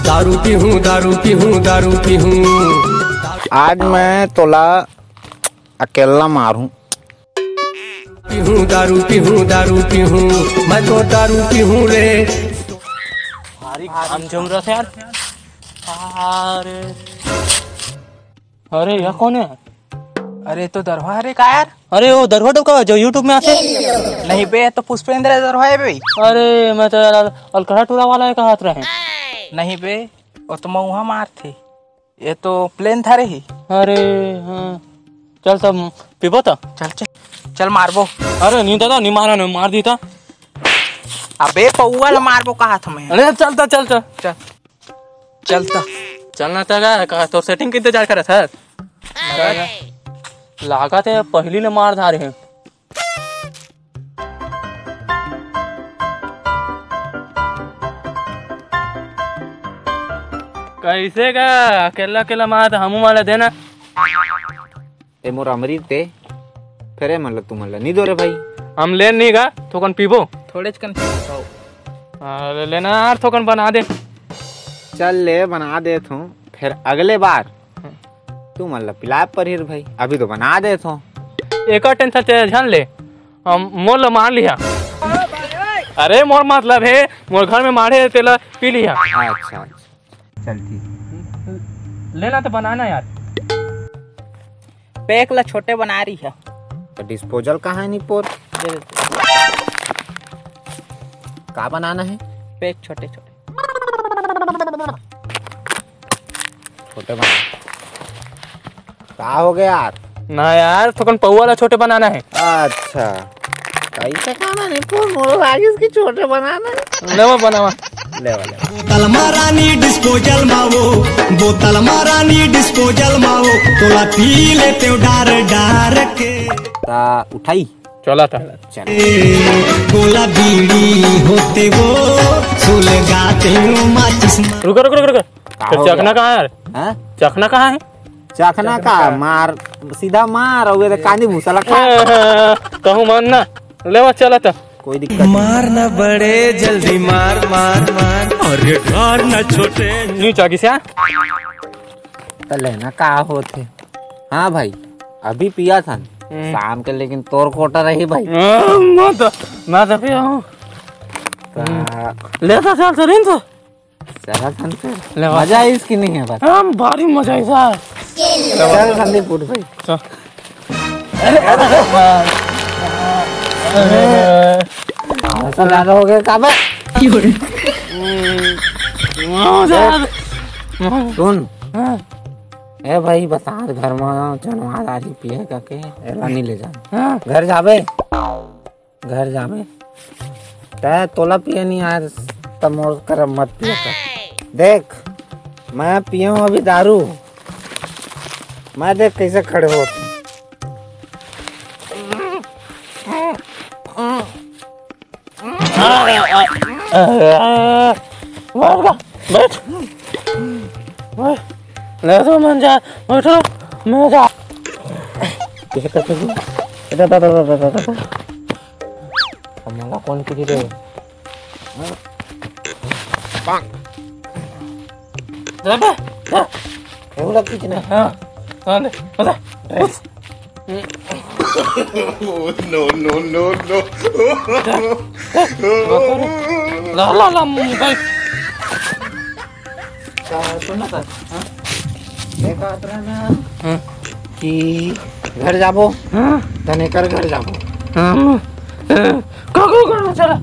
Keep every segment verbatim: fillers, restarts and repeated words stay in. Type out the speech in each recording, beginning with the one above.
दारू पीहूँ, दारू पीहूँ, दारू पीहूँ। आज मैं तोला अकेला मारूं। पीहूँ, दारू पीहूँ, दारू पीहूँ, मैं तो दारू पीहूँ रे। भारी घाम जम रहा था यार। अरे, अरे, यह कौन है? अरे, तो दरवा हरे का यार? अरे, वो दरवा टोका जो YouTube में आथे। नहीं बे, ये तो पुष्पेंद्र दरवा है बे। अरे, मैं तो यार अल-, अलकड़ा टूरा वाला है कहा रहे। नहीं बे, वो तो मऊहा मार थे। ये तो प्लेन था रे ही। अरे हाँ, चल तब पीबो त। चल, चल, चल मारबो। अरे नहीं दादा, नहीं मारा, नहीं मार दी था। अबे पौवा ला मारबो कहा था मैं। अरे चल त, चल, चल। चल, चल त। चलना त का, का तोर सेटिंग के इंतजार करत है। लागत है पहली ले मार धारे हैं। कैसे का अकेला अकेला मार त हमू वाला देना। ए मोर अमृत ते, फेर ए मन ल तुमन ल नी दो रे भाई। हम लेन नहीं गा, थोकन पीबो। थोड़े च कन पीबो। अरे लेना यार, थोकन बना दे। चल ले, बना देत हूँ, फेर अगले बार तुमन ल पिलाए परही रे भाई, अभी तो बना देत हूँ। एकर टेंशन ते झन ले, हम मोर ल मार लिहा। अरे मोर मतलब हे, मोर घर में माढ़े हे, तेला पी लिहा। अच्छा, अच्छा। चल ठीक। लेना तो बनाना यार। पैक ला छोटे बना रही है। तो डिस्पोजल कहाँ है निपोर? दे दे। का बनाना है? पैक छोटे छोटे। छोटे बना। का हो गया यार? ना यार, थोकन पौवा ला छोटे बनाना है। अच्छा, कैसे खाना नहीं, पूर्ण मोरो आगे इसकी छोटे बनाना है। लेवा बनावा। लेवा, लेवा। बोतल मा रानी डिस्पोजल मा वो, बोतल मा रानी डिस्पोजल मा वो, तोला पी लेते हो डार डार के। ता उठाई। चला था। चल। ए, गोला बीड़ी होते वो, सुलगाते हो माचिस मा। रुको, रुको, रुको, रुको। का फिर हो चखना गया? कहाँ है यार? हाँ? चखना कहाँ है? चखना का? मार, सीधा मार, और ये कांदी भूसा लगा। ए, कहूँ मान ना, लेवा चला था। कोई दिक्कत नहीं। मार ना बड़े, जल्दी मार, मार, मार। अरे ठार ना छोटे। न्यू चाकी से आ? तो लेना का होथे? हाँ भाई, अभी पिया था न, हम्म। शाम के लेकिन तोर कोटा रही भाई। हाँ, मैं तो, मैं तो पिया हूँ। ता- ले तो चल, चल, इन तो। चला था न फिर। ले, मजा आई इसकी नहीं है बात। हम भारी मजा आई था। चल संदीप उठ भाई। चल। ऐसा ज्यादा हो गया काबा। मजा आ गया। सुन। हाँ। ए भाई, बता घर में जनवा दारी पिए का के, एला नहीं ले जा। हाँ। घर जाबे, घर जाबे। तै तोला पिए नहीं आए, तब मोर कर मत पिए कर। देख, मैं पिए हूँ अभी दारू। मैं देख कैसे खड़े हो। बैठ का, बैठ। ले तो मन जा, बैठो, मैं जा। कैसे करते तू? इधर, इधर, इधर, इधर, इधर। अब मला कौन किसी दे? अबे, जा। एवढा किती नाही? हाँ, हाँ, ले, बता। No, no, no, no। ला, ला, ला, मोबाइल। का, सुन ना सर, हाँ? मैं कहत रहा ना हाँ। कि घर जाबो, हाँ। तने कर घर जाबो। हाँ, हाँ। का, का, का, चला।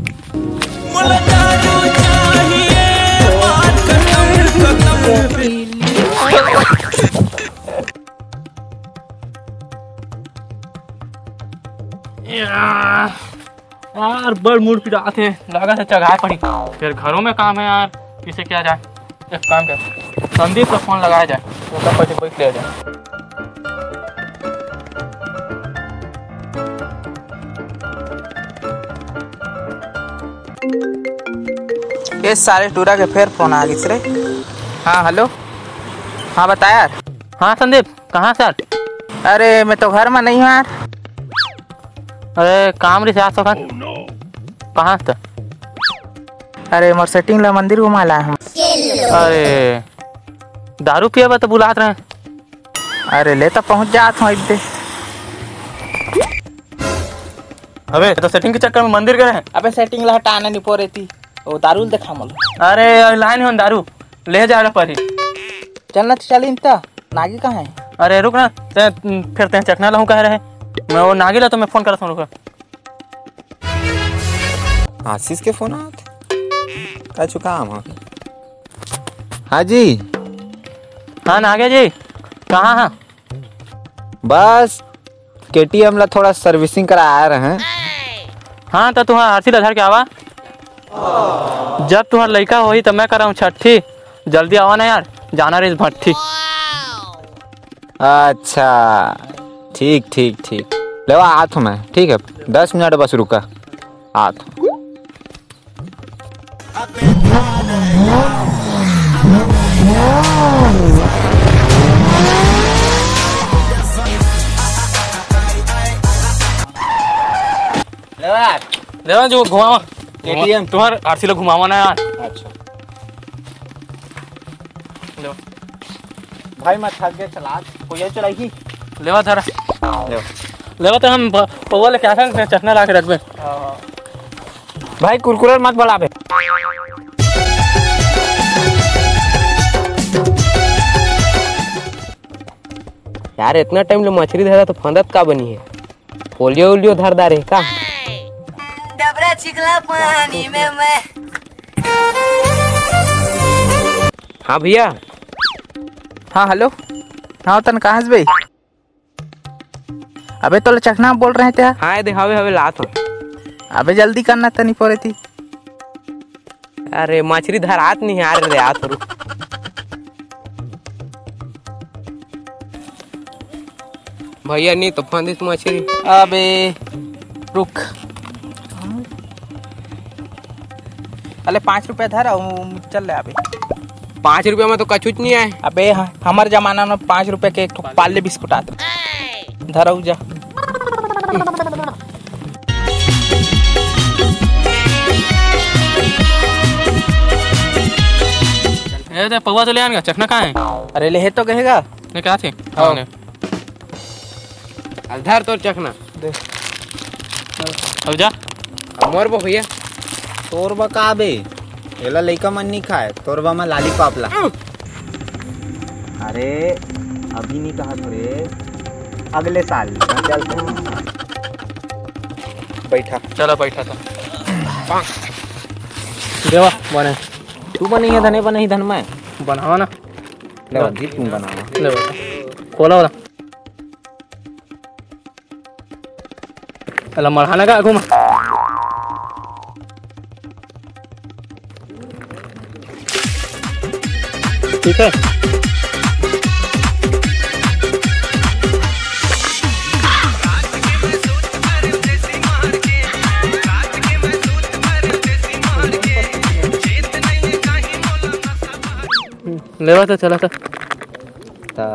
यार, बड़ मूड पिरात हे, लागत हे चघाए पड़ी। फिर घरों में काम है यार, किसे क्या जाए। एक काम कर, संदीप का फोन लगाया जाए, तो सब पहले बैठ लिया जाए। ये साले टूरा के फेर फोन आ गिस रे। हाँ, हेलो। हाँ, बता यार। हाँ संदीप, कहाँ से यार? अरे, मैं तो घर में नहीं हूँ यार। अरे काम रहिस आज तो। कहाँ हस त? अरे मोर सेटिंग ला मंदिर घुमा ला हम। अरे दारू पिए बर तो बुलात रहे। अरे ले तो पहुँच जात हूँ इब्बे। अबे तो सेटिंग के चक्कर में मंदिर गए हैं। अबे सेटिंग ला हटाना नहीं पो रहती। वो दारू दिखा मोला। अरे लाइन हो दारू ले जा रहा परी। चल ना चल इन त। नागी कहाँ है? अरे रुक ना, ते फिर ते चखना लाहूँ कह रहे। मैं वो नागी ला तो मैं फोन करता हूँ, रुका। आशीष के फोन आत का चुका हम। हाँ जी। हाँ नागे जी, कहाँ है? बस केटीएम ला थोड़ा सर्विसिंग करा आए रहे। हाँ तो तुहार आरसी ला धर के आवा। जब तुहार लइका होही त मैं कराऊँ छठी। जल्दी आवा ना यार, जाना रहिस भट्ठी। अच्छा ठीक ठीक ठीक। लेवा आत हूँ मैं, ठीक है। दस मिनट बस रुका, आत हूँ। लेवा यार। लेवा जो घुमावा। केटीएम। तुहार आरसी ला घुमावा ना यार। अच्छा। लेवा। भाई मैं थक गया चला। कोई और चलाई की? लेवा धरा। लेवा। लेवा तो हम ब-, पौवा लेके आथन, फिर चखना ला के रखबे। हाँ, हाँ। भाई कुरकुरे मत बलाबे। यार इतना टाइम ले मछली धरा तो फंदत का बनी है? पोलियो उलियो धर डारे का? डबरा चिखला पानी में मैं। हाँ भैया। हाँ हेलो। हाँ तन कहाँ से भाई? अबे तोला चखना बोल रहे थे। हाँ दे हवे हवे लात हूँ। अबे जल्दी करना तनी पोरे थी। अरे मछली धरात नहीं यार रे, आ तो रुक। भैया नहीं तो फंदिस मछली। अबे रुक। अले पाँच रुपया धर अउ चल ले अबे। पाँच रुपया में तो कछुच नहीं आए। अबे ह-, हमर जमाना में पाँच रुपया के एक ठो पार्ले बिस्कुट आते। धर अउ जा। ए दे पौवा तो ले आन गा, चखना कहाँ है? अरे ले हे तो कहेगा। ने कहा थे? हाँ। हाँ, ने। अब धर तोर चखना। दे। अब जा। अब मोर बा भैया। तोर बा का बे? एला लइका मन नहीं खाए, तोर बा में लॉलीपॉप ला। अरे, अभी नहीं कहा थे रे, अगले साल। चल। बैठा। चलो बैठा तो। देवा, बने। तू बने है धने, बने ही धन में। बनावा ना। ले, दीप तुम बनावा। ले बेटा। खोला वाला। अला मढ़ाना का आगू में। ठीक है। लेवा तो चला था। ता।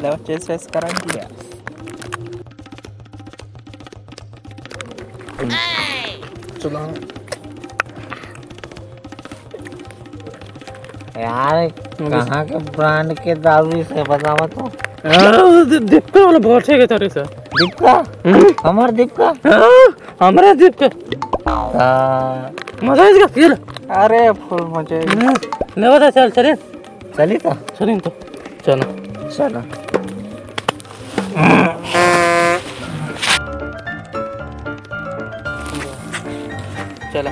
लेवा चेस वेस करा दिया। चला। यार, कहाँ के ब्रांड के दारू से बतावा तो? अरे, दि-, दिप्का वाला बहुत है तारे से। दिप्का? हम्म। हमार दिप्का? हाँ, हमारे दिप्का। हाँ। मजा इसका फील। अरे, फुल मजा है। हम्म। लेवा तो चल, चले। चली तो? चली तो। चलो। चलो। चलो।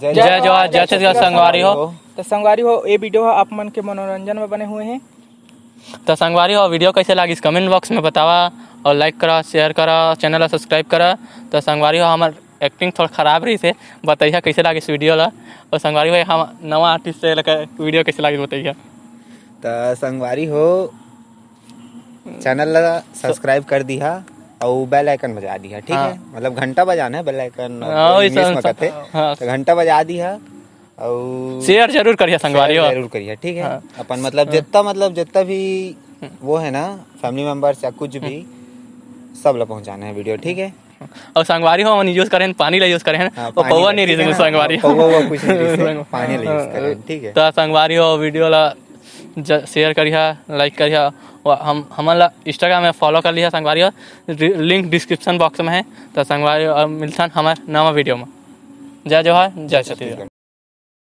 जय जोहार, जय छत्तीसगढ़ संगवारी हो। तो संगवारी हो, ये वीडियो ह आप मन के मनोरंजन में बने हुए हैं। तो संगवारी हो, वीडियो कैसे लागिस कमेंट बॉक्स में बतावा और लाइक करा, शेयर करा, चैनल ला सब्सक्राइब करा। तो संगवारी हो, हमर एक्टिंग थोड़ा खराब रहिस हे, बतैहा कैसे लागिस वीडियो ला। और संगवारी हो, हम नवा आर्टिस्ट से लेकर वीडियो कैसे लागिस बतैहा। तो संगवारी हो, चैनल ला सब्सक्राइब कर दिहा। अउ bell icon बजा दिहा, ठीक है? मतलब घंटा बजाना है, bell icon अब हाँ, वही English सब, में सब, कहते। हाँ। तो घंटा बजा दिहा, अउ share जरूर करिहा संगवारी हो। Share जरूर करिहा, ठीक है? हाँ। अपन मतलब जितना, मतलब जितना भी वो है ना, family members या कुछ भी, सब ला पहुँचाना है video, ठीक है? अउ संगवारी हो, हमन use करे हन, पानी ला use करे हन, हाँ, वो पानी पौवा ला, नहीं ठीक है रहिस ना? संगवारी हो। पौवा, वो कुछ नहीं रहिस, संग-, पानी ला use करे हन, ठीक है? तो संगवारी हो, video ला ज-, share करिहा, like करिहा, और हम, हमन ला Instagram में follow कर लिहा संगवारी हो, रि-, link description box में है। तो संगवारी हो, अब मिलथन हमर नवा video में। जय जोहार, जय छत्तीसगढ़।